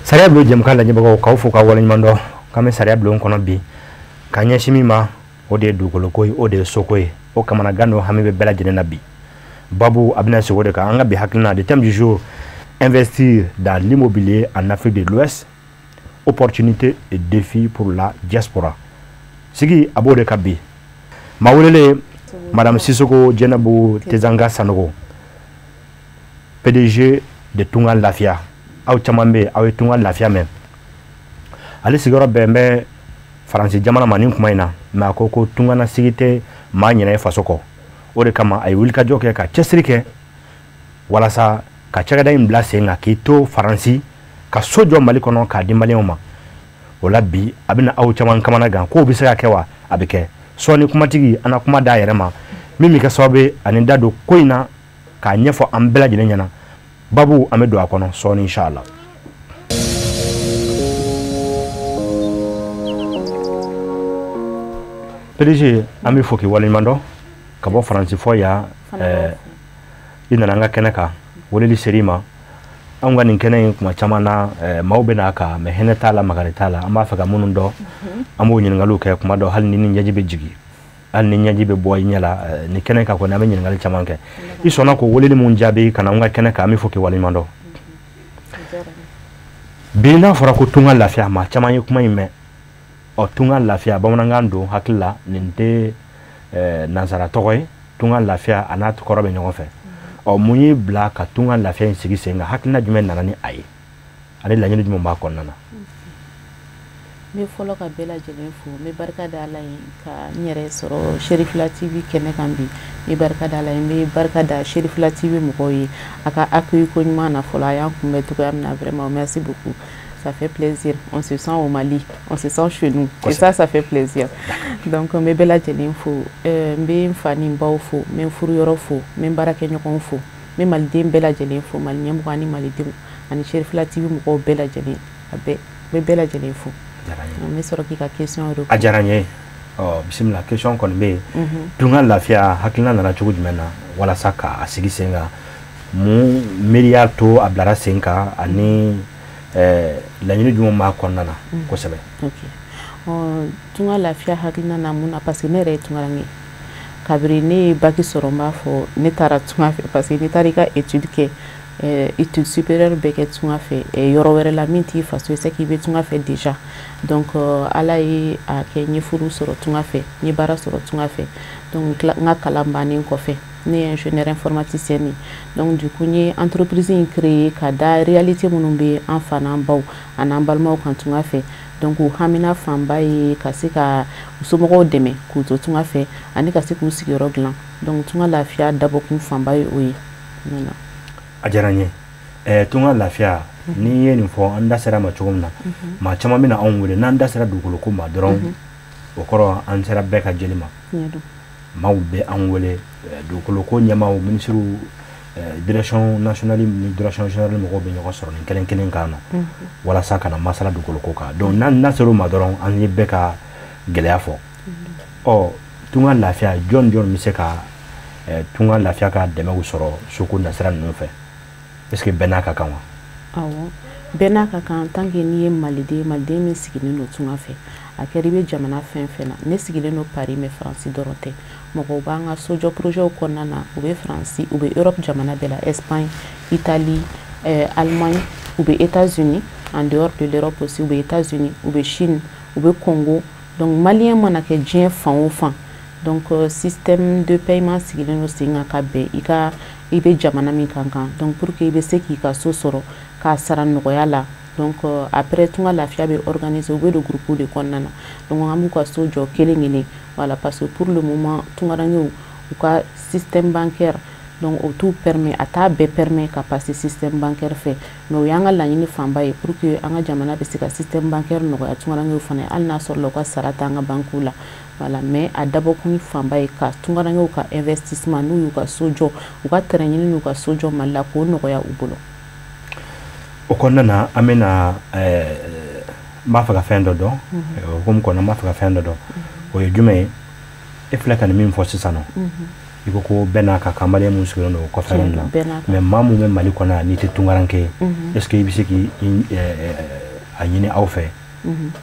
Sariya bulon jɛmukan lajɛbagaw, k'aw fo ka waleɲuman dɔn. K'an bɛ sariya bulon kɔnɔ bi ka ɲɛsin min ma, o de ye dugukoloko ye, o de ye soko ye. O kamanagan dɔ hami bɛ bɛɛ lajɛlen na bi. Babu a bɛna sigi o de kan. An ka bi hakilina, le thème du jour: investir dans l'immobilier en Afrique de l'Ouest, opportunité et défis pour la diaspora. Sigi a b'o de kan bi. Maa welelen, Madame Sissoko Djenabou Tezanga Sanogo, PDG de Tunga Lafiya. Aw caman bɛ yen, aw ye Tunga Lafiya mɛn. Ale sigiyɔrɔ bɛn bɛ Faransi jamana ma nin kuma in na, mais a ko ko tungana sigi tɛ maa ɲinɛ faso kɔ. O de kama a ye wulikajɔ kɛ ka cɛsiri kɛ walasa ka cakɛda in bila sen kan, k'i to Faransi ka so jɔ Mali kɔnɔ k'a di maliyɛnw ma. O la bi, a bɛna aw caman kamana gan k'o bɛ se ka kɛ wa? A bɛ kɛ. Sɔɔni kumatigi an na kuma d'a yɛrɛ ma, min bɛ kɛ sababu ye ani da don ko in na k'a ɲɛfɔ an bɛɛ lajɛlen ɲɛna. Babu an bɛ don a kɔnɔ sɔɔni, inshallah. PDG, an bɛ fo k'i waleɲuman dɔn ka bɔ Faransi fɔ yan. I nana an ka kɛnɛ kan, weleli ser'i ma. Anw ka nin kɛnɛ in, kuma caman na maaw bɛ n'a kan, mais hinɛ t'a la, makari t'a la. An b'a fɛ ka minnu dɔn, an b'o ɲininkaliw kɛ. Kuma dɔ, hali ni ɲɛji bɛ jigin, hali ni ɲɛji bɛ bɔ i ɲɛ la nin kɛnɛ kan kɔni, an bɛ ɲininkali caman kɛ. I sɔnna k'o weleli mun jaabi ka na an ka kɛnɛ kan, an bɛ fo k'i waleɲuman dɔn. Bi, n'a fɔra ko Tunga Lafiya, maa caman ye kuma in mɛn. Ɔ, Tunga Lafiya, bamanankan don, hakili la nin tɛ nansara tɔgɔ ye. Tunga Lafiya, a n'a kɔrɔ bɛ ɲɔgɔn fɛ. Ɔ, mun y'i bila ka Tunga Lafiya in sigi sen kan? Hakilina jumɛn nana ni a ye ani laɲini jumɛn b'a kɔnɔna na? N bɛ fɔlɔ ka bɛɛ lajɛlen fo. N bɛ barika da Ala ye ka n yɛrɛ sɔrɔ Cherifila TV kɛnɛ kan bi. N bɛ barika da Ala ye, n bɛ barika da Cherifila TV mɔgɔw ye a ka accueil ko ɲuman na. Fɔlɔ, a y'an kunbɛn cogoya min na, vraiment merci beaucoup, ça fait plaisir. On se sent au Mali, on se sent chez nous et ça fait plaisir. Donc n bɛ bɛɛ lajɛlen fo, n bɛ n fa ni n baw fo, n bɛ n furuyɔrɔ fo, n bɛ n baarakɛɲɔgɔnw fo, n bɛ maliden bɛɛ lajɛlen fo, Mali ɲɛmɔgɔ ani malidenw ani Cherifila TV mɔgɔw bɛɛ lajɛlen, a bɛɛ, n bɛ bɛɛ lajɛlen fo. N bɛ sɔrɔ k'i ka question. A diyara n ye. Ɔ, bisimila, question kɔni bɛ yen. Tunga Lafiya hakilina nana cogo jumɛn na walasa k'a sigi sen kan? Mun miiri y'a to a bilara sen kan ani laɲini jumɛn b'a kɔnɔna na kosɛbɛ? Ok, ɔ, Tunga Lafiya hakilina na mun na? Parce que ne yɛrɛ ye tungaranke ye. Kabiri ne ye bac sɔrɔ, n b'a fɔ ne taara tunga fɛ, parce que n'i taara i ka étude kɛ, étude supérieure bɛɛ kɛ tunga fɛ, yɔrɔ wɛrɛ la min t'i faso ye, c'est k'i bɛ tunga fɛ déjà. Donc Ala ye a kɛ n ye furu sɔrɔ tunga fɛ, n ye baara sɔrɔ tunga fɛ. Donc n ka kalan bannen kɔfɛ, ne ye ingénieur informaticien ye. Donc du coup n ye entreprise in créer ka da réalité minnu bɛ an fa n'an baw ani balimaw kan tunga fɛ. Donc u hamina fanba ye ka se ka u somɔgɔw dɛmɛ k'u to tunga fɛ ani ka se k'u sigiyɔrɔ dilan. Donc Tunga Lafiya dabɔkun fanba ye o ye. A diyara n ye. Tunga Lafiya, n'i ye nin fɔ, an da sera ma cogo min na, maa caman bɛna anw wele. N'an da sera dugukolo ko ma dɔrɔn, o kɔrɔ an sera bɛɛ ka jeli ma. Maaw bɛ an wele, dugukolo ko ɲɛmaaw, minisiriw, direction nationale ni direction générale mɔgɔw bɛ ɲɔgɔn sɔrɔ nin kelen kelen kan nɔ walasa ka na masala dugukolo ko kan. Donc n'an da sera o ma dɔrɔn, an ye bɛɛ ka gɛlɛya fɔ. Ɔ, Tunga Lafiya, jɔn jɔn bɛ se ka Tunga Lafiya ka dɛmɛw sɔrɔ soko nasira ninnu fɛ? Est ce que bɛɛ n'a ka kan wa? Awɔ, bɛɛ n'a ka kan. Tant que n'i ye maliden, maliden min sigilen don tunga fɛ, a kɛra i bɛ jamana fɛn fɛn na. Ne sigilen don Paris, mais Faransi dɔrɔn tɛ. Mɔgɔw b'an ka sojɔ projet kɔnɔna na, u bɛ Faransi, u bɛ Europe jamana bɛɛ la, Espagne, Italie, Allemagne, u bɛ États-Unis, en dehors de l'Europe aussi, u bɛ États-Unis, u bɛ Chine, u bɛ Congo. Donc malien mana kɛ diɲɛ fan o fan, donc système de paiement sigilen don sen kan ka bɛn i ka i bɛ jamana min kan. Donc pour que i bɛ se k'i ka so sɔrɔ k'a sara nɔgɔya la. Donc après, Tunga Lafiya bɛ organiser, u bɛ don groupe de kɔnɔna na. Donc an b'u ka so jɔ kelen kelen, voilà, parce que pour le moment tungarankew u ka système bancaire, donc o t'u permet, a t'a bɛɛ permet ka passer système bancaire fɛ. Mais o y'an ka laɲini fanba ye pour que an ka jamana bɛ se ka système bancaire nɔgɔya tungarankew fana ye, hali n'a sɔrɔ la u ka sara t'an ka banques la, voilà. Mais a dabɔkun fanba ye ka tungarankew ka investissement, n'u y'u ka so jɔ, u ka terrain ɲini n'u ka so jɔ Mali la, k'o nɔgɔya u bolo. O kɔnɔna na, an bɛna, n b'a fɛ ka fɛn dɔ dɔn. O hukumu kɔnɔ, n b'a fɛ ka fɛn dɔ dɔn. O ye jumɛn ye? E filɛ ka nin min fɔ sisan nɔ. I ko ko bɛɛ n'a ka kan, malien mun sigilen don kɔfɛ na, mais maa mun bɛ Mali kɔnɔ yan, n'i tɛ tunkaranke ye, est ce que i bɛ se k'i a ɲini aw fɛ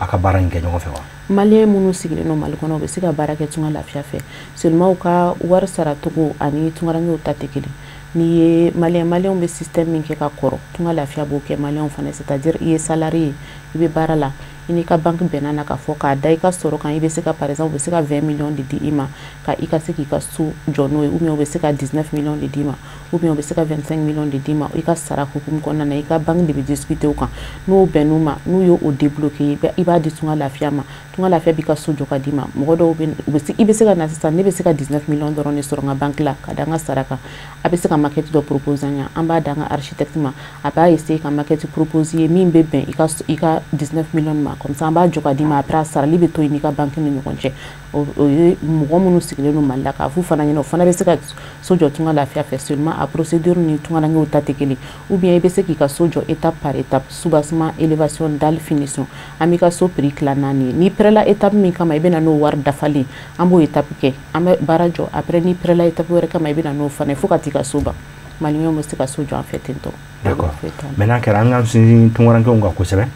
a ka baara in kɛ ɲɔgɔn fɛ wa? Malien minnu sigilen don Mali kɔnɔ, u bɛ se ka baara kɛ Tunga Lafiya fɛ, seulement u ka wari saracogo ani tunkarankew ta tɛ kelen. N'i ye malien, malienw bɛ système min kɛ ka kɔrɔ, Tunga Lafiya b'o kɛ malienw fana, c'est à dire i ye salarié ye, i bɛ baara la, i n'i ka banque bɛnna na k'a fɔ k'a da i ka sɔrɔ kan, i bɛ se ka, par exemple, u bɛ se ka 20 millions de di i ma ka i ka se k'i ka so jɔ n'o ye, ou bien u bɛ se ka 19 millions de d'i ma, ou bien u bɛ se ka 25 millions de d'i ma. I ka sara hukumu kɔnɔna na, i ka banque de bɛ discuter o kan. N'o bɛnn'u ma, n'u y'o débloquer, i b'a di Tunga Lafiya ma. Tunga Lafiya b'i ka so jɔ ka d'i ma. Mɔgɔ dɔw bɛ, i bɛ se ka na sisan, ne bɛ se ka 19 millions dɔrɔn de sɔrɔ n ka banque la ka da n ka sara kan. A bɛ se ka maquette dɔ proposer an ye, an b'a da an ka architecte ma, a b'a essayer ka maquette proposer ye min bɛ bɛn i ka 19 millions ma. Comme ça, an b'a jɔ ka d'i ma. Après, a sarali bɛ to yen n'i ka banque ni ɲɔgɔn cɛ. O ye mɔgɔ minnu sigilen don Mali la, k'a f'u fana ɲɛna, o fana bɛ se ka so jɔ Tunga Lafiya fɛ, seulement a procédure ni tunkarankew ta tɛ kelen. Ou bien i bɛ se k'i ka so jɔ étape par étape: soubassement, élévation, dalle, finition. An b'i ka so prix tila naani ye. N'i prêt la étape min kama, i bɛ na n'o wari dafalen, an b'o étape kɛ, an bɛ baara jɔ. Après, n'i prêt la étape wɛrɛ kama, i bɛ na n'o fana ye, fo ka t'i ka so ban. Malienw bɛ se ka so jɔ an fɛ ten tɔ. D'accord. Maintenant kɛra an k'an sinsin tunkarankew kan kosɛbɛ,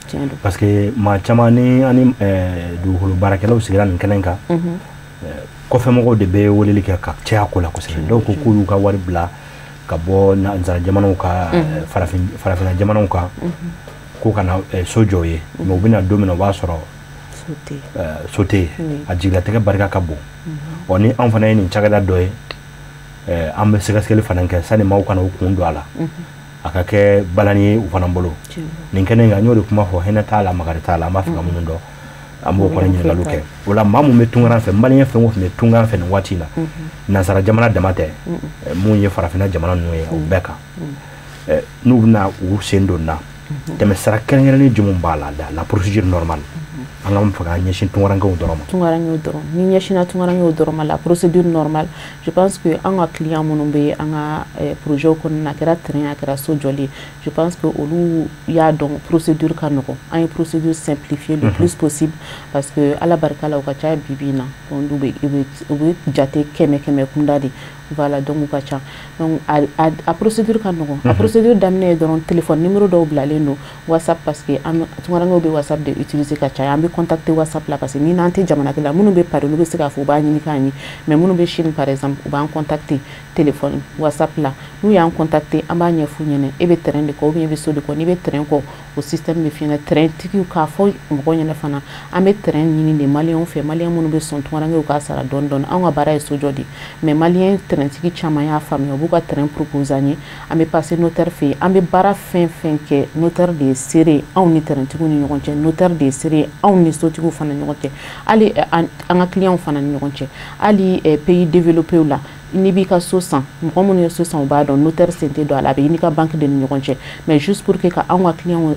parce que maa caman ni ani dugukolo baarakɛlaw sigira nin kɛnɛ kan, kɔfɛmɔgɔw de bɛ weleli kɛ ka caya ko la kosɛbɛ. Dɔw ko k'u y'u ka wari bila ka bɔ nanzara jamanaw kan, farafin, farafinna jamanaw kan, ko ka na so jɔ ye, mais u bɛna don min na, o b'a sɔrɔ so tɛ yen. A jigilatigɛ barika ka bon. Ɔ, ni anw fana ye nin cakɛda dɔ ye, an bɛ sɛgɛsɛgɛli fana kɛ sani maaw kana u kun don a la, a ka kɛ balani ye u fana bolo. Nin kɛnɛ in kan, n y'o de kuma fɔ, hinɛ t'a la, makari t'a la. An b'a fɛ ka minnu dɔn, an b'o kɔni ɲininkaliw kɛ. O la, maa mun bɛ tunkaran fɛ, malien fɛn o fɛn bɛ tunkaran fɛ nin waati in na, nansara jamana dama tɛ, mun ye farafinna jamana ninnu ye, o bɛɛ kan, n'u bɛna u sen don na, tɛmɛsira kɛrɛnkɛrɛnnen jumɛn b'a la, la procédure normale? An ka fɛ k'an ɲɛsin tunkarankew dɔrɔn ma. Tunkarankew dɔrɔn, ni ɲɛsinna tunkarankew dɔrɔn ma, la procédure normale, je pense que an ka client minnu bɛ an ka projet kɔnɔna na, a kɛra terrain, a kɛra so jɔli ye, je pense que olu y'a dɔn procédure ka nɔgɔn. An ye procédure simplifier le plus possible, parce que Ala barika la, u ka ca bi bi in na. Donc u bɛ jate kɛmɛ kɛmɛ kunda de. Voilà, donc u ka ca. Donc a procédure ka nɔgɔn. A procédure daminɛ ye dɔrɔn, téléphone numéro dɔw bilalen don WhatsApp, parce que an tunkarankew bɛ WhatsApp de utiliser ka caya. An bɛ contacter WhatsApp la, parce que ni n'an tɛ jamana kelen na, minnu bɛ Paris, olu bɛ se k'a fɔ u b'a ɲini k'an ye, mais minnu bɛ Chine par exemple, u b'an contacter téléphone WhatsApp la. N'u y'an contacter, an b'a ɲɛf'u ɲɛna: e bɛ terrain de kɔ ou bien e bɛ so de kɔ? N'i bɛ terrain kɔ, o système bɛ f'i ɲɛna. Terrain tigiw, k'a fɔ mɔgɔw ɲɛna fana, an bɛ terrain ɲini de malienw fɛ, malien minnu bɛ sɔn tunkarankew k'a sara dɔɔni dɔɔni. Anw ka baara ye sojɔ de, mais malien terrain tigi caman y'a faamuya, u b'u ka terrain proposer an ye, an bɛ passer notaire fɛ yen. An bɛ baara fɛn fɛn kɛ, notaire de ye seere ye anw ni terrain tigiw ni ɲɔgɔn cɛ, notaire de ye seere ye anw ni sotigiw fana ni ɲɔgɔn cɛ, hali an ka clients fana ni ɲɔgɔn cɛ. Hali pays développés la, n'i b'i ka so san, mɔgɔ minnu ye so san, u b'a dɔn notaire sen tɛ don a la, a bɛ i n'i ka banque de ni ɲɔgɔn cɛ. Mais juste pour que ka anw ka clients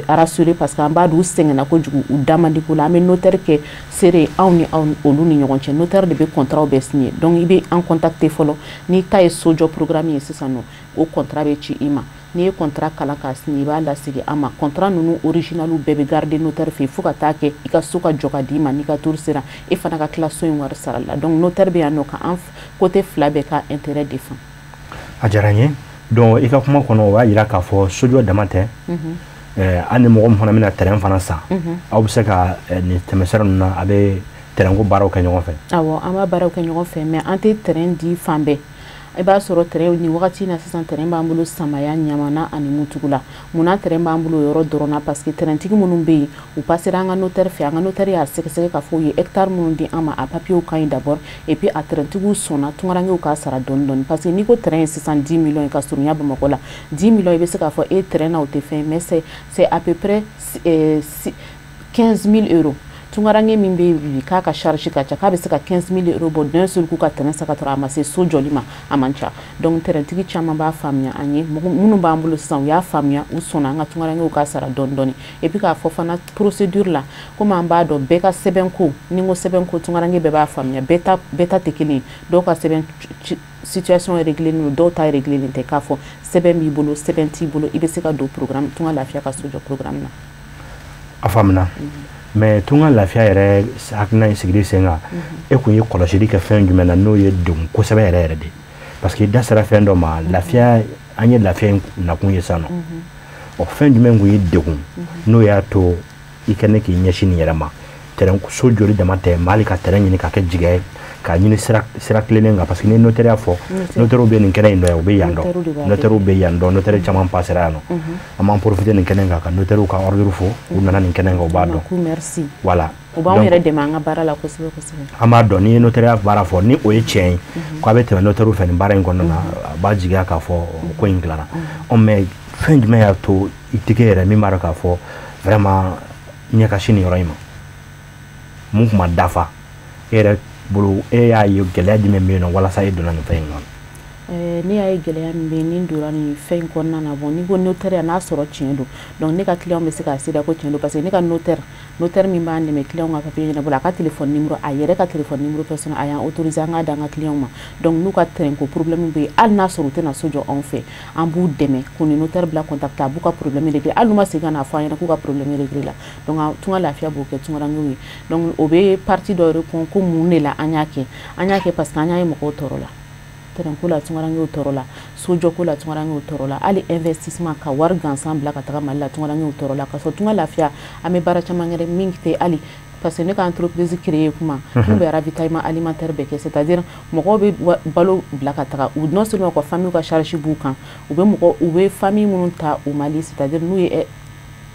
rassurer, parce que an b'a dɔn u sɛgɛnna kojugu, u da man di ko la, an bɛ notaire kɛ seere ye anw ni aw olu ni ɲɔgɔn cɛ. Notaire de bɛ contrat bɛɛ signer. Donc i bɛ an contacter fɔlɔ. N'i ta ye sojɔ programme ye sisan nɔ, o contrat bɛ ci i ma. N'i ye contrat kalan k'a signer, i b'a lasegin an ma. Contrat ninnu original bɛɛ bɛ garder notaire fɛ yen fo ka taa kɛ i ka so ka jɔ ka d'i ma. N'i ka tour sera, e fana ka tila so in wari sara la. Donc notaire bɛ yan nɔ ka an côté fila bɛɛ ka intérêt défend. A diyara n ye. Donc i ka kuma kɔnɔ, o b'a yira k'a fɔ sojɔ dama tɛ, an ni mɔgɔ min fana bɛna terrain fana san, aw bɛ se ka nin tɛmɛsira ninnu na, a bɛ terrain ko baaraw kɛ ɲɔgɔn fɛ. Awɔ, an b'a baaraw kɛ ɲɔgɔn fɛ, mais an tɛ terrain di fan bɛɛ. I b'a sɔrɔ terrain nin wagati in na sisan, terrain b'an bolo Samaya, Ɲamana ani Mutukula. Munna terrain b'an bolo o yɔrɔ dɔrɔn na? Parce que terrain tigi minnu bɛ yen, u passera an ka notaire fɛ. An ka notaire y'a sɛgɛsɛgɛ k'a fɔ u ye hectare minnu di an ma, a papiers ka ɲi d'abord, et puis a terrain tigiw sɔnna tunkarankew k'a sara dɔɔni dɔɔni. Parce que n'i ko terrain ye sisan 10 millions ye ka surunya Bamakɔ la, 10 millions, i bɛ se k'a fɔ e terrain na, o tɛ fɛn, mais c'est à peu près 15 000 euros. Tunkaranke min bɛ bi k'a ka charge ka ca, k'a bɛ se ka 15 000 euros bɔ d'un seul coup ka terrain san ka sɔrɔ a ma se so jɔli ma, a man ca. Donc terrain tigi caman b'a faamuya an ye. Minnu b'an bolo sisan, u y'a faamuya, u sɔnna an ka tunkarankew ka sara dɔɔni dɔɔni. Et puis k'a fɔ fana, procédure la, komi an b'a dɔn bɛɛ ka sɛbɛn ko, ni n ko sɛbɛn ko, tunkaranke bɛɛ b'a faamuya, bɛɛ ta tɛ kelen ye. Dɔw ka sɛbɛn situation réglé don, dɔw ta réglé tɛ. K'a fɔ sɛbɛn b'i bolo, sɛbɛn t'i bolo, i bɛ se ka don programme Tunga Lafiya ka sojɔ programme na. A faamuna. Mais Tunga Lafiya yɛrɛ hakilina in sigili sen kan, e kun ye kɔlɔsili kɛ fɛn jumɛn na n'o ye degun kosɛbɛ yɛrɛ yɛrɛ de? Parce que i da sera fɛn dɔ ma, lafiya, an ye lafiya in nakun ye sisan nɔ. Ɔ, fɛn jumɛn kun ye degun n'o y'a to i kɛ ne k'i ɲɛsin nin yɛrɛ ma? Terrain so joli dama tɛ, maa hali ka terrain ɲini ka kɛ jigɛ ye, k'a ɲini sira tilennen kan, parce que ni notaire y'a fɔ, notaire bɛ nin kɛnɛ in dɔn yan, u bɛ yan dɔn, notaire bɛ yan dɔn, notaire caman passera yan nɔ. An b'an profiter nin kɛnɛ kan ka notaire ka ordre fo, u nana nin kɛnɛ kan, u b'a dɔn. Merci. Voilà. U b'anw yɛrɛ dɛmɛ an ka baara la kosɛbɛ kosɛbɛ. An b'a dɔn n'i ye notaire baara fɔ, ni o ye tiɲɛ ye k'a bɛ tɛmɛ notaire fɛ nin baara in kɔnɔna na, a b'a jigiya k'a fɔ ko in dilanna. Ɔ, mais fɛn jumɛn y'a to i tɛgɛ yɛrɛ min b'a dɔn k'a fɔ vraiment ɲɛ ka sin nin yɔrɔ in ma? Mun kun ma dafa e yɛrɛ bolo? E y'a ye gɛlɛya jumɛn bɛ yen nɔ walasa e donna nin fɛn in kɔnɔ? Ne y'a ye gɛlɛya min bɛ yen ni n donna nin fɛn in kɔnɔna na, bon, n'i ko notaire, n'a sɔrɔ tiɲɛ don, donc ne ka client bɛ se k'a seereya ko tiɲɛ don, parce que ne ka notaire min b'an dɛmɛ client ka papier ɲɛnabɔ la, a ka téléphone numéro, a yɛrɛ ka téléphone numéro personnel, a y'an autorisé an k'a d'an ka client ma. Donc n'u ka terrain ko problème bɛ yen, hali n'a sɔrɔ u tɛna so jɔ anw fɛ, an b'u dɛmɛ k'u ni notaire bila contact, a b'u ka problème régler, hali n'u ma segin ka n'a fɔ an ɲɛna k'u ka problème régler la. Donc Tunga Lafiya b'o kɛ tungarankew ye. Donc o bɛ partie dɔ répond ko mun de la an y'a kɛ. An y'a kɛ parce que an y'a ye mɔgɔw tɔɔrɔ la, terrain ko la tungarankew tɔɔrɔ la, sojɔko la tungarankew tɔɔrɔ la, hali investissement ka wari gansan bila ka taga Mali la, tungarankew tɔɔrɔ la. Ka sɔrɔ Tunga Lafiya, an bɛ baara caman kɛ min tɛ hali, parce que ne ka entreprise créer kuma mun bɛ ravitaillement alimentaire bɛɛ kɛ, c'est à dire mɔgɔw bɛ balo bila ka taga, u non seulement u ka famille ka charge b'u kan, u bɛ mɔgɔ, u bɛ famille minnu ta au Mali, c'est à dire n'u ye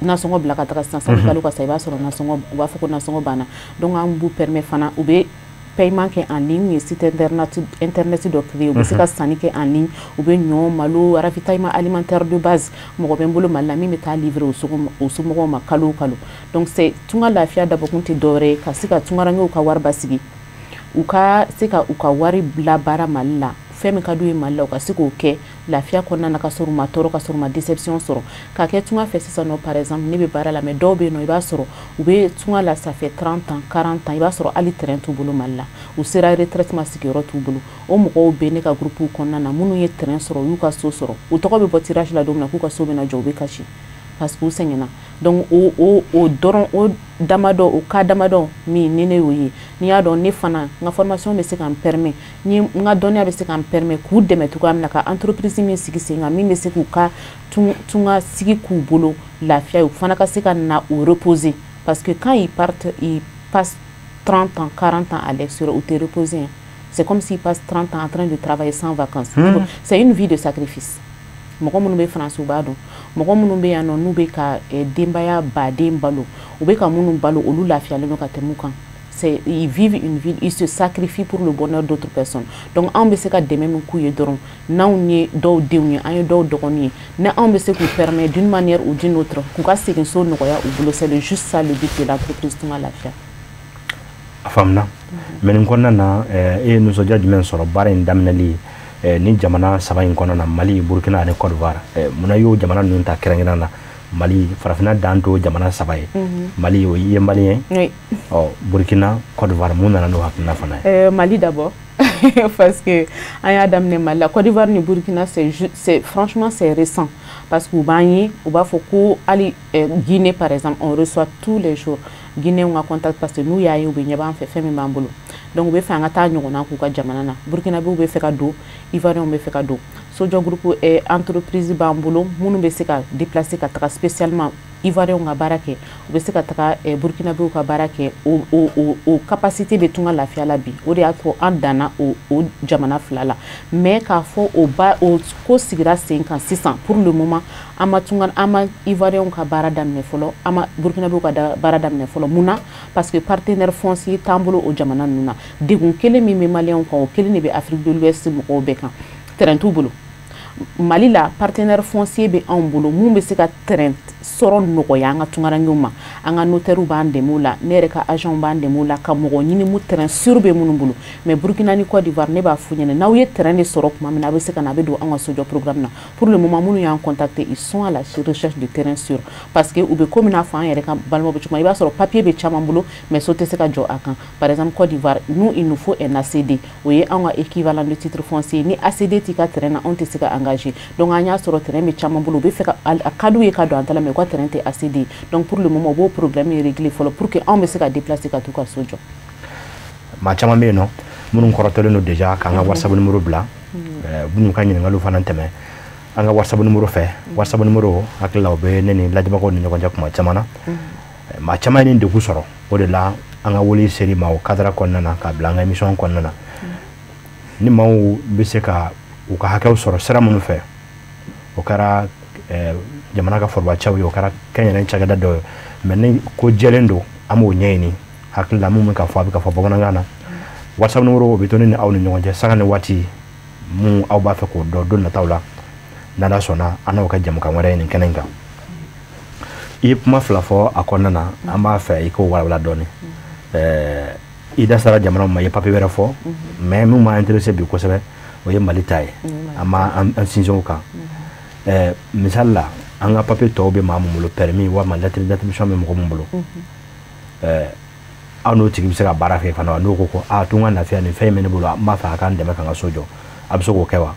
nasɔngɔ bila ka taga sisan, sanni kalo ka sa, i b'a sɔrɔ nasɔngɔ, u b'a fɔ ko nasɔngɔ banna. Donc an b'u permet fana, u bɛ paiement kɛ en ligne, ye site internet dɔ créé, u bɛ se ka sanni kɛ en ligne, u bɛ ɲɔ, malo, ravitaillement alimentaire de base, mɔgɔ bɛ n bolo Mali la min bɛ taa livrer o somɔgɔw ma kalo o kalo. Donc c'est Tunga Lafiya dabɔkun tɛ dɔwɛrɛ ye ka se ka tungarankew ka wari basigi, u ka se ka u ka wari bila baara Mali la, fɛn min ka d'u ye Mali la, u ka se k'o kɛ lafiya kɔnɔna na, ka sɔrɔ u ma tɔɔrɔ, ka sɔrɔ u ma déception sɔrɔ. Ka kɛ tunga fɛ sisan nɔ, par exemple, ne bɛ baara la, mais dɔw bɛ yen nɔ, i b'a sɔrɔ u bɛ tunga la, ça fait 30 ans, 40 ans, i b'a sɔrɔ hali terrain t'u bolo Mali la, u sera retraite ma, sigiyɔrɔ t'u bolo. O mɔgɔw bɛ ne ka groupe kɔnɔna na, minnu ye terrain sɔrɔ, u y'u ka so sɔrɔ, u tɔgɔ bɛ bɔ tirage la don min na k'u ka so bɛna jɔ, u bɛ kasi parce que u sɛgɛnna. Donc o dɔrɔn, o damadɔ, o cas damadɔ min ni ne y'o ye, n'i y'a dɔn ne fana n ka formation bɛ se ka n permet, ni n ka dɔnniya bɛ se ka n permet k'u dɛmɛ cogoya min na ka entreprise min sigi sen kan min bɛ se k'u ka tunga sigi k'u bolo lafiya ye, u fana ka se ka na u reposer, parce que quand ils partent, ils passent 30 ans, 40 ans à l'extérieur, u tɛ reposer. C'est comme s'ils passent 30 ans en train de travailler sans vacances. C'est une vie de sacrifice. Mɔgɔ minnu bɛ Faransi, u b'a dɔn. Mɔgɔ minnu bɛ yan nɔ, n'u bɛ ka denbaya baden balo, u bɛ ka minnu balo, olu lafiyalen don ka tɛmɛ u kan. C'est, ils vivent une vie, ils se sacrifient pour le bonheur d'autres personnes. Donc anw bɛ se ka dɛmɛ min k'u ye dɔrɔn, n'anw ye dɔw denw ye, an ye dɔw dɔgɔnin ye, ni anw bɛ se k'u permettre d'une manière ou d'une autre k'u ka segin so nɔgɔya u bolo, c'est le juste ça le but de l'entreprise Tunga Lafiya. A faamuna. Mais nin kɔnɔna na, e ye nisɔndiya jumɛn sɔrɔ baara in daminɛli ni jamana saba in kɔnɔna na, Mali, Burukina ani Côte d'Ivoire? Munna i y'o jamana ninnu ta kɛrɛnkɛrɛn na? Mali, farafinna dan to jamana saba ye. Mali, o ye malien? Oui. Ɔ, Burukina, Côte d'Ivoire, mun nana n'o hakilina fana ye? Mali d'abord, parce que an y'a daminɛ Mali la. Côte d'Ivoire ni Burkina, c'est franchement, c'est récent, parce que u b'an ye, u b'a fɔ ko hali Guinée par exemple, on reçoit tous les jours Guinéens ka contact, parce que n'u y'a ye, u bɛ ɲɛ b'an fɛ, fɛn min b'an bolo. Donc u bɛ fɛ an ka taa ɲɔgɔnna k'u ka jamana na. Burkinabéw bɛ fɛ ka don, Ivoiriens bɛ fɛ ka don. Sojɔ groupe entreprise b'an bolo minnu bɛ se ka déplacer ka taga spécialement Ivoiriens ka baara kɛ, u bɛ se ka taga Burkinabéw ka baara kɛ. O capacité bɛ Tunga Lafiya la bi, o de y'a to an danna o jamana fila la. Mais k'a fɔ o ba o ko sigira sen kan sisan, pour le moment an ma tunga, an ma Ivoiriens ka baara daminɛ fɔlɔ, an ma Burkinabéw ka baara daminɛ fɔlɔ. Mun na? Parce que partenaire foncier t'an bolo o jamana ninnu na. Degun kelen min bɛ Maliyɛnw kan, o kelen de bɛ Afrique de l'Ouest mɔgɔw bɛɛ kan, terrain t'u bolo. Mali la, partenaire foncier bɛ anw bolo mun bɛ se ka terrain sɔrɔ nɔgɔya an ka tungarankew ma. An ka notaires b'an dɛmɛ o la, ne yɛrɛ ka agents b'an dɛmɛ o la ka mɔgɔ ɲini mu terrain sûr bɛ minnu bolo. Mais Burkina ni Côte d'Ivoire, ne b'a f'u ɲɛna, n'aw ye terrain de sɔrɔ tuma min na, a bɛ se ka na, a bɛ don an ka sojɔ programme na. Pour le moment, minnu y'an contacter, ils sont à la recherche de terrain sûr, parce que u bɛ komi n'a fɔ an yɛrɛ ka balimaw bɛ cogo min, i b'a sɔrɔ papier bɛ caman bolo, mais so tɛ se ka jɔ a kan. Par exemple, Côte d'Ivoire, nous, il nous faut un ACD, o ye anw ka équivalent de titre foncier. Ni ACD t'i ka terrain na, anw tɛ se ka engagé. Donc an y'a sɔrɔ terrain bɛ caman bolo, u bɛ fɛ ka, a ka d'u ye ka don an ta la, mais u ka terrain tɛ assez de. Donc pour le moment, u b'o problème régler fɔlɔ pour que anw bɛ se ka déplacer ka t'u ka so jɔ. Maa caman bɛ yen nɔ minnu kɔrɔtɔlen don déjà k'an ka WhatsApp numéro bila, minnu ka ɲininkaliw fana tɛmɛ an ka WhatsApp numéro fɛ. WhatsApp numéro, hakili la, o bɛ ne ni lajɛbagaw ni ɲɔgɔn cɛ kuma caman na. Maa caman ye nin degun sɔrɔ, o de la an ka wele seri ma o cadre kɔnɔna na k'a bila an ka émission kɔnɔna na. Ni maaw bɛ se ka u ka hakɛw sɔrɔ sira minnu fɛ, o kɛra jamana ka forobacɛw ye, o kɛra kɛnyɛrɛye cakɛda dɔw ye, mais ni ko jɛlen don, an b'o ɲɛɲini. Hakili la, mun bɛ ka fɔ, a bɛ ka fɔ bamanankan na. WhatsApp numéro, o bɛ to ne ni aw ni ɲɔgɔn cɛ sanga ni waati. Mun aw b'a fɛ k'o dɔn don nataw la, n'Ala sɔnna, an n'aw ka jamukan wɛrɛ ye nin kɛnɛ in kan. I ye kuma fila fɔ a kɔnɔna na, an b'a fɛ i k'o walawala dɔɔni. I da sera jamana ma, i ye papier wɛrɛ fɔ, mais min m'an intéressé bi kosɛbɛ, o ye Mali ta ye. An b'an sinsin o kan. Misali la, an ka papier tɔw bɛ maa mun bolo, permis walima lettre d'attribution bɛ mɔgɔ mun bolo, aw n'o tigi bɛ se ka baara kɛ fana wa? N'o ko ko aa, Tunga Lafiya, nin fɛn in bɛ ne bolo, n b'a fɛ a k'an dɛmɛ ka n ka so jɔ, a bɛ se k'o kɛ wa?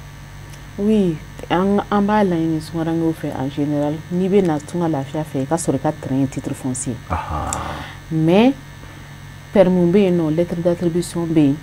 Oui, an b'a laɲini tungarankew fɛ en général, n'i bɛ na Tunga Lafiya fɛ, i ka sɔrɔ i ka terrain ye titre foncier. Mais permis bɛ yen nɔ, lettre d'attribution bɛ yen,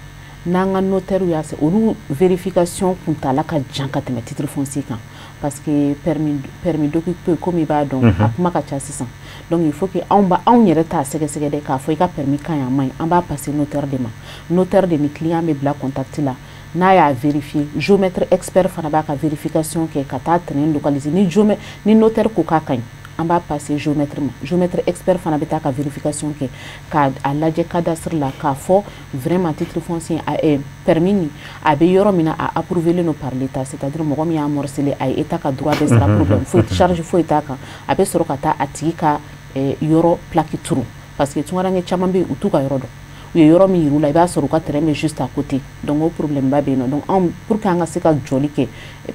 n'an ka notaire y'a se, olu vérification kuntala ka jan ka tɛmɛ titre foncier kan, parce que permis d'occuper, comme i b'a dɔn, a kuma ka ca sisan. Donc il faut que anw ba anw yɛrɛ t'a sɛgɛsɛgɛ dɛ k'a fɔ i ka permis ka ɲi, a man ɲi. An b'a passer notaire de ma. Notaire de ni client bɛ bila contact la. N'a y'a vérifier, géomètre expert fana b'a ka vérification kɛ ka taa terrain localiser. Ni géomètre ni notaire ko k'a ka ɲi, an b'a passer géomètre ma. Géomètre expert fana bɛ taa ka vérification kɛ k'a lajɛ cadastre la, k'a fɔ vraiment titre foncier a permis nin, a bɛ yɔrɔ min na, a approuvé len don par l'État, c'est-à-dire mɔgɔ min y'a morcelé, a ye État ka droit bɛɛ sara, problème foyi, charge foyi t'a kan. A bɛ sɔrɔ ka taa a tigi ka yɔrɔ plaque turu, parce que tungaranke caman bɛ yen, u t'u ka yɔrɔ dɔn. U ye yɔrɔ min yir'u la, i b'a sɔrɔ u ka terrain bɛ juste à côté. Donc o problème ba bɛ yen nɔ. Donc anw, pour que an ka se ka jɔli kɛ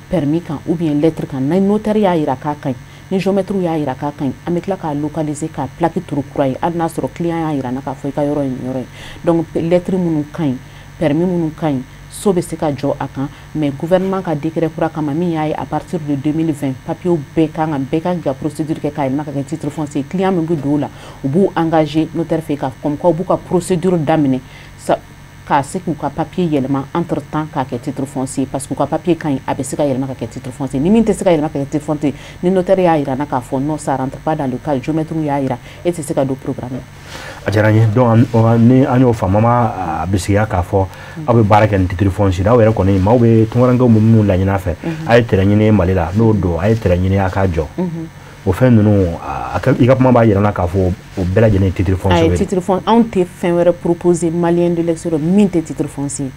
permis kan ou bien lettre kan, ni notaire y'a yira k'a ka ɲi, ni géomètre y'a yira k'a ka ɲi, an bɛ tila k'a localiser, k'a plaque turu kura ye, hali n'a sɔrɔ client y'a yira n na k'a fɔ i ka yɔrɔ ye nin yɔrɔ ye. Donc lettre minnu ka ɲi, permis minnu ka ɲi, so bɛ se ka jɔ a kan. Mais gouvernement ka décret kura kama, min y'a ye à partir de 2020, papier bɛɛ kan ka, bɛɛ kan ka procédure kɛ k'a yɛlɛma ka kɛ titre foncier. Client min bɛ don o la, u b'u engager notaire fɛ ka comme quoi u b'u ka procédure daminɛ k'a se k'u ka papier yɛlɛma entre temps k'a kɛ titre foncier, parce que u ka papier ka ɲi, a bɛ se ka yɛlɛma ka kɛ titre foncier. Ni min tɛ se ka yɛlɛma ka kɛ titre foncier, ni notaire y'a yira n na k'a fɔ non, ça rentre pas dans le cas, géomètre y'a yira, e tɛ se ka don programme la. A diyara n ye. Donc ni an y'o faamu, an b'a bisigiya k'a fɔ aw bɛ baara kɛ ni titre foncier. Aw yɛrɛ kɔni, maaw bɛ tunkarankew bɛ minnu laɲini a fɛ, a ye terrain ɲini Mali la, n'o don, a ye terrain ɲini a k'a jɔ. O fɛn ninnu, i ka kuma b'a yira n na k'a fɔ o bɛɛ lajɛlen ye titre foncier ye. Titre foncier, anw tɛ fɛn wɛrɛ proposer Malien de l'extérieur min tɛ titre foncier.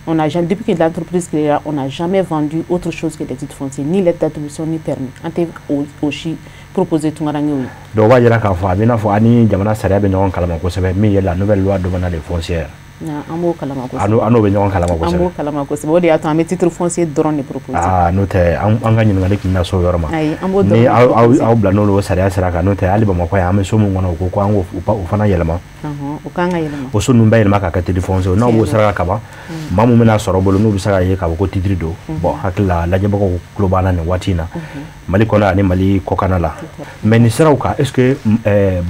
On n'a jamais, depuis que l'entreprise créée, on n'a jamais vendu autre chose que des titres fonciers, ni lettre d'attribution, ni permis. An tɛ o si proposer tunkarankew ye. Donc o b'a yira k'a fɔ a bɛ i n'a fɔ ani jamana sariya bɛ ɲɔgɔn kalama kosɛbɛ, min ye la nouvelle loi domaniale foncière. An b'o kalama kosɛbɛ. An n'o bɛ ɲɔgɔn kalama kosɛbɛ. An b'o kalama kosɛbɛ, o de y'a to an bɛ titre foncier dɔrɔn de proposer. Aa, n'o tɛ, an ka ɲininkali tun bɛna se o yɔrɔ ma. Ayi, an b'o dɔrɔn. Ni aw bila n'o sariya sira kan, n'o tɛ, hali Bamakɔ yan, an bɛ so min kɔnɔ, u ko ko an k'o fana yɛlɛma. O kan ka yɛlɛma. O so ninnu bɛɛ yɛlɛma ka kɛ titre foncier. N'aw b'o sira kan kaban, maa mun bɛna sɔrɔ bolo, n'u bɛ se k'a ye k'a fɔ ko titre don. Bon, hakili la, lajɛbagaw tulo b'an na nin waati in na, Mali kɔnɔ ani Mali kɔkanna la. Mais nin siraw kan, est ce que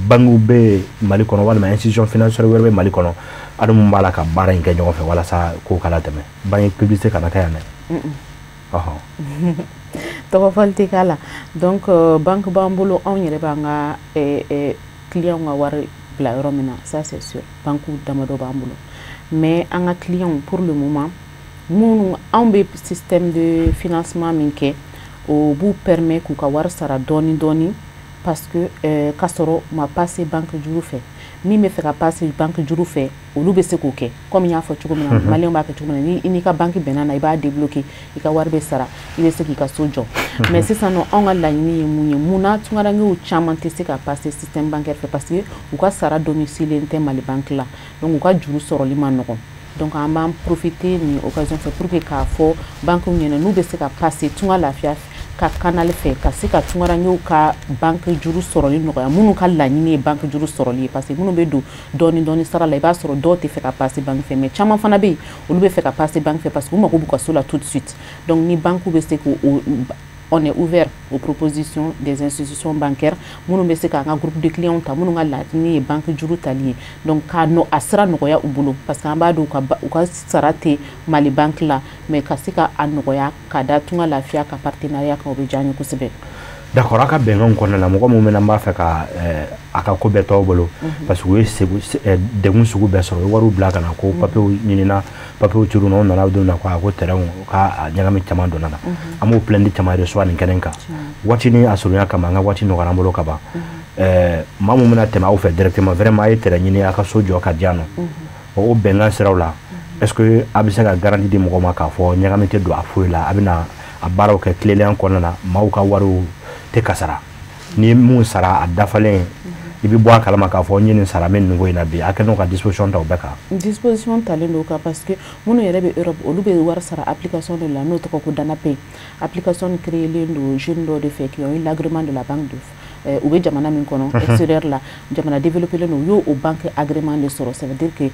banques bɛ Mali kɔnɔ walima institution financière wɛrɛ bɛ Mali kɔnɔ, hali mun b'a la ka baara in kɛ ɲɔgɔn fɛ walasa kow ka latɛmɛ? Banque publicité kana kɛ yan dɛ. Ɔhɔn. Tɔgɔ fɔli tɛ k'a la. Donc banque b'an bolo, anw yɛrɛ b'an ka clients ka wari bila yɔrɔ min na, ça c'est sûr, banque damadɔ b'an bolo. Mais an ka clients, pour le moment, minnu anw bɛ système de financement min kɛ, o b'u permet k'u ka wari sara dɔɔni dɔɔni, parce que k'a sɔrɔ u ma passer banque juru fɛ. Min bɛ fɛ ka passer banque juru fɛ, olu bɛ se k'o kɛ. Comme n y'a fɔ cogo min na, Maliyɛnw b'a kɛ cogo min na, ni i n'i ka banque bɛnna na, i b'a débloquer, i ka wari bɛ sara, i bɛ se k'i ka so jɔ. Mais sisan nɔ, anw ka laɲini ye mun ye? Munna tunkarankew caman tɛ se ka passer système bancaire fɛ? Parce que u ka sara domicile tɛ Mali banque la, donc u ka juru sɔrɔli ma nɔgɔn. Donc an b'an profiter nin occasion fɛ pour que k'a fɔ banques ɲɛna, n'u bɛ se ka passer Tunga Lafiya ka canal fɛ ka se ka tungarankew ka banque juru sɔrɔli nɔgɔya, minnu ka laɲini ye banque juru sɔrɔli ye, parce que minnu bɛ don dɔɔni dɔɔni sara la, i b'a sɔrɔ dɔw tɛ fɛ ka passer banque fɛ, mais caman fana bɛ yen, olu bɛ fɛ ka passer banque fɛ parce que u mago b'u ka so la tout de suite. Donc ni banque bɛ se k'o, on est ouvert aux propositions des institutions bancaires minnu bɛ se k'an ka groupe de clients ta, minnu ka laɲini ye banque juru tali ye, donc k'a nɔ a sira nɔgɔya u bolo, parce que an b'a dɔn u ka sara tɛ Mali banque la, mais ka se ka a nɔgɔya ka da Tunga Lafiya ka partenariat kan, o bɛ diya n ye kosɛbɛ. D'accord. A ka bɛnkanw kɔnɔna la, mɔgɔ min bɛna n b'a fɛ ka a ka ko bɛɛ t'aw bolo, parce que u ye segu degun sugu bɛɛ sɔrɔ, u ye wariw bila ka na ko papiyew ɲinina, papiyew cir'u na, u nana don na ko a ko terrain k'a ɲagami caman donna na. An b'o plainte caman reçoit nin kɛnɛ kan. Waati ni a surunya kama, an ka waati nɔgɔyara an bolo ka ban. Maa mun bɛna tɛmɛ aw fɛ directement, vraiment a ye terrain ɲini, a ka so jɔ ka di yan nɔ, o bɛnkan siraw la, est ce que a bɛ se ka garantie di mɔgɔ ma k'a fɔ ɲagami tɛ don a foyi la, a bɛna a baaraw kɛ tilelenya kɔnɔna na, maaw ka wariw tɛ kasara, ni ye mun sara a dafalen, i bɛ bɔ a kalama k'a fɔ n ye nin sara, n bɛ nin ko in na bi, a kɛlen don ka disposition ta o bɛɛ kan? Disposition talen don o kan, parce que minnu yɛrɛ bɛ Europe, olu bɛ wari sara application de la n'o tɔgɔ ko Danapay. Application nin créelen don jeune dɔw de fɛ qui ont eu l'agrément de la banque de u bɛ jamana min kɔnɔ, extérieur la, jamana développé don, u y'o banque agrément de sɔrɔ. Ça veut dire que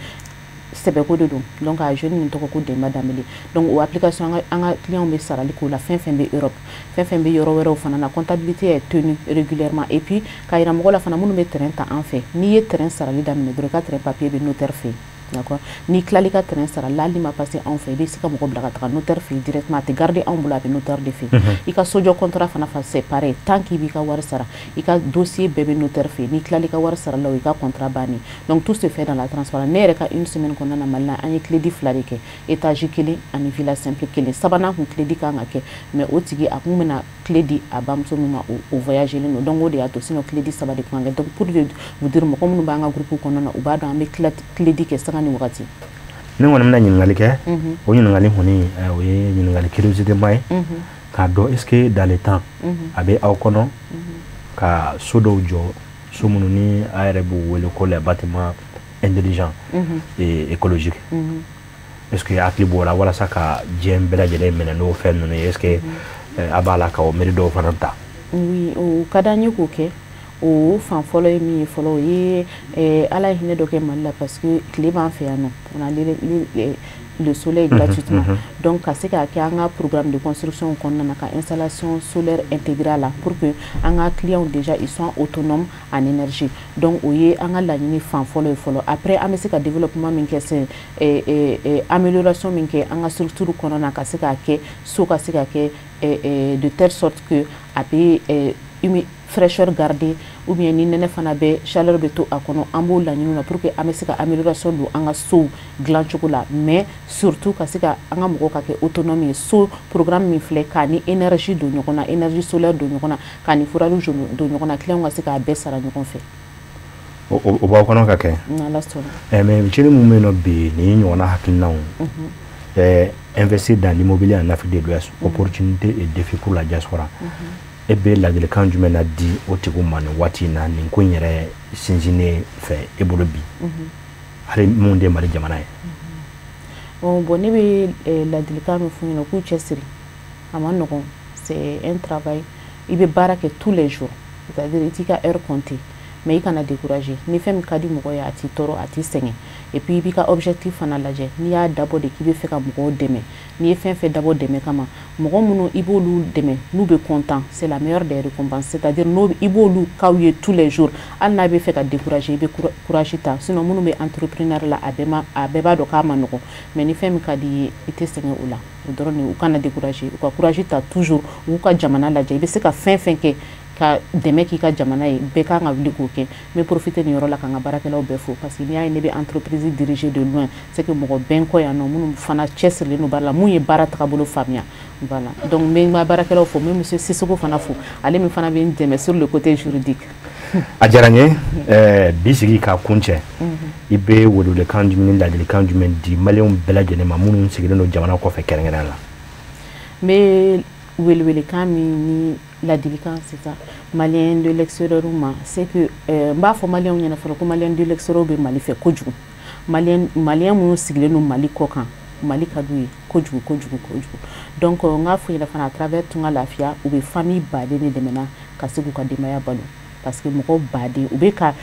sɛbɛko de don. Donc a jeune nin tɔgɔ ko Demba Danbele. Donc o application, an ka clients bɛ sarali k'o la, fɛn fɛn bɛ Europe, fɛn fɛn bɛ yɔrɔ wɛrɛw fana na. Comptabilité est tenue régulièrement. Et puis k'a yira mɔgɔ la fana, minnu bɛ terrain ta an fɛ, n'i ye terrain sarali daminɛ dɔrɔn, i ka terrain papier bɛ notaire fɛ yen. D'accord? N'i tilal'i ka terrain sara la, hali ma passer anw fɛ, i bɛ se ka mɔgɔ bila ka taga notaire fɛ yen directement. A tɛ garder anw bolo, a bɛ notaire de fɛ yen. I ka sojɔ contrat fana fa, c'est pareil, tant k'i b'i ka wari sara, i ka dossier bɛɛ bɛ notaire fɛ yen. N'i tilal'i ka wari sara la, o i ka contrat bannen. Donc tout se fait dans la transparence. Ne yɛrɛ ka une semaine kɔnɔna na Mali la, an ye clé di fila de kɛ, étage kelen ani villa simple kelen. Sabanan kun clé di kan ka kɛ, mais o tigi a kun bɛna clé di a bamuso min ma, o voyagelen don, donc o de y'a to. Sinon clé di saba de kun kan kɛ. Donc pour vous dire, mɔgɔ minnu b'an ka groupe kɔnɔna na, u b'a dɔn an bɛ clé di kɛ sanga ni wagati. Ne kɔni bɛna ɲininkali kɛ. O ɲininkali kɔni, o ye ɲininkali curiosité ma ye k'a dɔn est ce que dans le temps a bɛ aw kɔnɔ ka so dɔw jɔ, so minnu ni a yɛrɛ b'u wele ko les bâtiments intelligents et écologiques? Est ce que hakili b'o la walasa ka diɲɛ bɛɛ lajɛlen minɛ n'o fɛn ninnu ye? Est ce que a b'a la ka o miiri dɔw fana ta? Oui, o ka d'an ye k'o kɛ. O fan fɔlɔ ye min ye fɔlɔ, o ye Ala ye hinɛ dɔ kɛ Mali la, parce que tile b'an fɛ yan nɔ, on a le soleil gratuitement. Donc ka se k'a kɛ an ka programme de construction kɔnɔna na, ka installation solaire intégrée la pour que an ka clients déjà, ils sont autonomes en énergie. Donc o ye an ka laɲini fan fɔlɔ ye fɔlɔ. Après, an bɛ se ka développement min kɛ, c'est amélioration min kɛ an ka structure kɔnɔna na, ka se k'a kɛ so ka se ka kɛ de telle sorte que a bɛ fraîcheur garder, ou bien ni nɛnɛ fana bɛ, chaleur bɛ to a kɔnɔ. An b'o laɲini na pour que an bɛ se ka amélioration don an ka sow dilan cogo la, mais surtout ka se ka an ka mɔgɔw ka kɛ autonome ye. So programme min filɛ, k'a ni énergie don ɲɔgɔn na, énergie solaire don ɲɔgɔn na, k'a ni forage don ɲɔgɔn na, clients ka se k'a bɛɛ sara ɲɔgɔn fɛ. O b'aw kɔnɔ ka kɛ? N'Ala sɔnna. Mais cɛnni mun bɛ yen nɔ bi, nin ɲɔgɔnna hakilinaw, investir dans l'immobilier en Afrique de l'Ouest, opportunité et défi pour la diaspora, e bɛ ladilikan jumɛn na di o tigiw ma nin waati in na, nin ko in yɛrɛ sinsinnen fɛ e bolo bi, hali mun tɛ Mali jamana ye? Bon, ne bɛ ladilikan min f'u ɲɛna, k'u cɛsiri. A ma nɔgɔn, c'est un travail, i bɛ baara kɛ tous les jours, c'est-à-dire i t'i ka heure compter, mais i kana décourager. Ni fɛn min ka di mɔgɔ ye, a t'i tɔɔrɔ, a t'i sɛgɛn. Et puis i b'i ka objectif fana lajɛ. N'i y'a dabɔ de k'i bɛ fɛ ka mɔgɔw dɛmɛ, n'i ye fɛn fɛn dabɔ dɛmɛ kama, mɔgɔ minnu i b'olu dɛmɛ, n'u bɛ content, c'est la meilleure des récompenses. C'est-à-dire n'o i b'olu kaw ye tous les jours, hali n'a bɛ fɛ ka décourager, i bɛ courage ta. Sinon minnu bɛ entrepreneur la, a bɛɛ ma, a bɛɛ b'a dɔn k'a ma nɔgɔn, mais ni fɛn min ka di i ye, i tɛ sɛgɛn o la. O dɔrɔn de, u kana décourager, u ka courage ta toujours, u k'u ka jamana lajɛ. I bɛ se ka fɛn fɛn kɛ ka dɛmɛ k'i ka jamana ye, bɛɛ kan ka wuli k'o kɛ. N bɛ profiter nin yɔrɔ la ka n ka baarakɛlaw bɛɛ fo, parce que n'i y'a ye ne bɛ entreprise diriger de loin, c'est que mɔgɔ bɛ n kɔ yan nɔ minnu fana cɛsirilen don baara la, mun ye baara tagabolo faamuya. Voilà, donc n bɛ n ka baarakɛlaw fo, n bɛ monsieur Sissoko fana fo, ale min fana bɛ n dɛmɛ sur le côté juridique. A diyara n ye. Bi sigi k'a kun cɛ, i bɛ welewelekan jumɛn ni ladilikan jumɛn di maliyɛnw bɛɛ lajɛlen ma minnu sigilen don jamana kɔfɛ kɛrɛnkɛrɛnnenya la? N bɛ welewelekan min ni ladilikan sisan malien de l'extérieur ma, c'est que n b'a fɔ maliyɛnw ɲɛna fɔlɔ ko malien de l'extérieur bɛ Mali fɛ kojugu. Malien minnu sigilen don Mali kɔ kan. Mali ka d'u ye kojugu kojugu kojugu. Donc n k'a fɔ ɲɛna fana, à travers Tunga Lafiya, u bɛ famille baden de dɛmɛna ka se k'u ka denbaya balo, parce que mɔgɔw baden u bɛ ka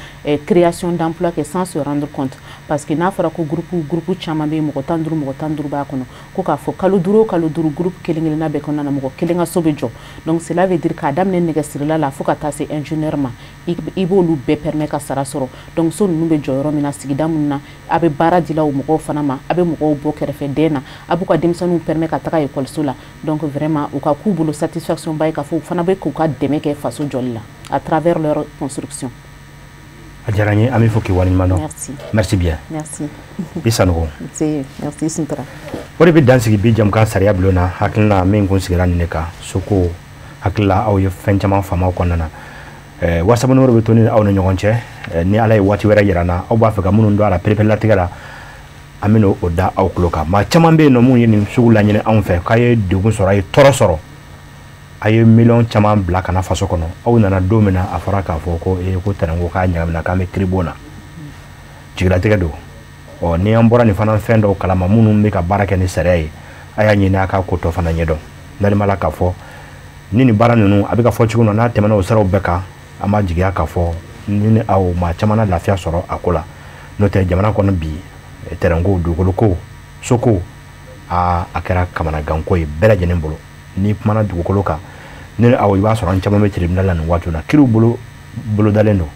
création d'emploi kɛ sans se rendre compte, parce que n'a fɔra ko groupe caman bɛ yen, mɔgɔ 15, mɔgɔ 15 b'a kɔnɔ, ko k'a fɔ kalo 5 o kalo 5, groupe kelen kelenna bɛɛ kɔnɔna na, mɔgɔ kelen ka so bɛ jɔ. Donc cela veut dire k'a daminɛ nɛgɛsirila la fo ka taa se ingénieur ma, i b'olu bɛɛ permet ka sara sɔrɔ. Donc so ninnu bɛ jɔ yɔrɔ min na, sigida minnu na, a bɛ baara dila o mɔgɔw fana ma, a bɛ mɔgɔw bɔ kɛrɛfɛ den na, a b'u ka denmisɛnninw permet ka taga ekɔliso la. Donc vraiment, u ka k'u bolo satisfaction ba ye k'a fɔ u fana bɛ k'u ka dɛmɛ kɛ faso jɔli la à travers leur construction. A diyara n ye, an bɛ fɔ k'i waleɲuman dɔn. Merci. Merci bien. Merci. I Sanogo. Merci Suntara. O de bɛ dan sigi bi jamukan sariya bulon na. Hakilina min kun sigira nin de kan, soko hakilila, aw ye fɛn caman faamu kɔnɔna na. WhatsApp numéro bɛ to ni aw ni ɲɔgɔn cɛ. Ni Ala ye waati wɛrɛ yira n na, aw b'a fɛ ka minnu dɔn a la pereperelatigɛ la, an bɛ o da aw tulo kan. Maa caman bɛ yen nɔ mun ye nin sugu laɲini anw fɛ, k'a ye degun sɔrɔ, a ye tɔɔrɔ sɔrɔ, a ye miliyɔn caman bila ka na faso kɔnɔ. Aw nana don min na, a fɔra k'a fɔ ko ee, ko tɛnɛnko k'a ɲagamina, k'an bɛ kiiri bon na, jigilatigɛ don. Ɔ ni an bɔra nin fana fɛn dɔw kalama, minnu bɛ ka baara kɛ ni sariya ye, a y'a ɲini a ka ko tɔ fana ɲɛdɔn. N'ale la k'a fɔ ni nin baara ninnu a bɛ ka fɔ cogo min na, n'a tɛmɛna o siraw bɛɛ kan, an b'a jigiya k'a fɔ ni aw maa caman na lafiya sɔrɔ a ko la. N'o tɛ, jamana kɔnɔ bi, tɛrɛnko, dugukolo ko, soko, a kɛra kamanaganko ye bɛɛ lajɛlen bolo. N'i kumana dugukolo kan ni aw, i b'a sɔrɔ an caman bɛ tribunal la nin waati na, kiriw bolo bolodalen don.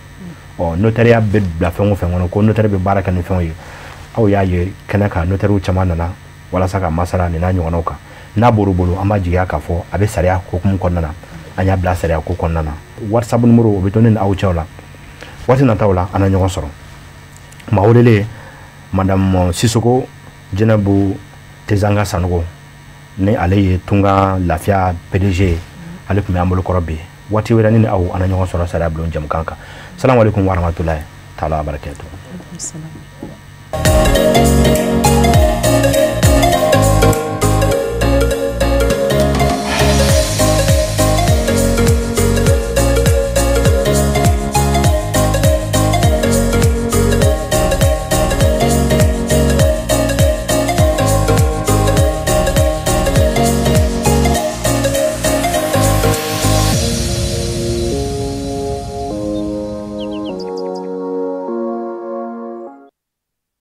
Ɔ notariya bɛ bila fɛn o fɛn kɔnɔ, ko notaire bɛ baara kɛ ni fɛnw ye, aw y'a ye kɛnɛ kan, notairew caman nana walasa ka masala nin n'a ɲɔgɔnnaw kan. N'a bɔr'u bolo, an b'a jigiya k'a fɔ a bɛ sariya hukumu kɔnɔna na, an y'a bila sariya ko kɔnɔna na. WhatsApp numéro o bɛ to ne ni aw cɛw la. Waati nataw la, an na ɲɔgɔn sɔrɔ. Maa welelen, Madame Sisoko Jɛnɛbu Tezanga Sanogo, ni ale ye Tunga Lafiya PDG ye, ale tun bɛ an bolo kɔrɔ bi. Waati wɛrɛ, ni aw an na ɲɔgɔn sɔrɔ sariya bulon jamukan kan. Salamu aleykum warahmatulahi taala wabarakatuh.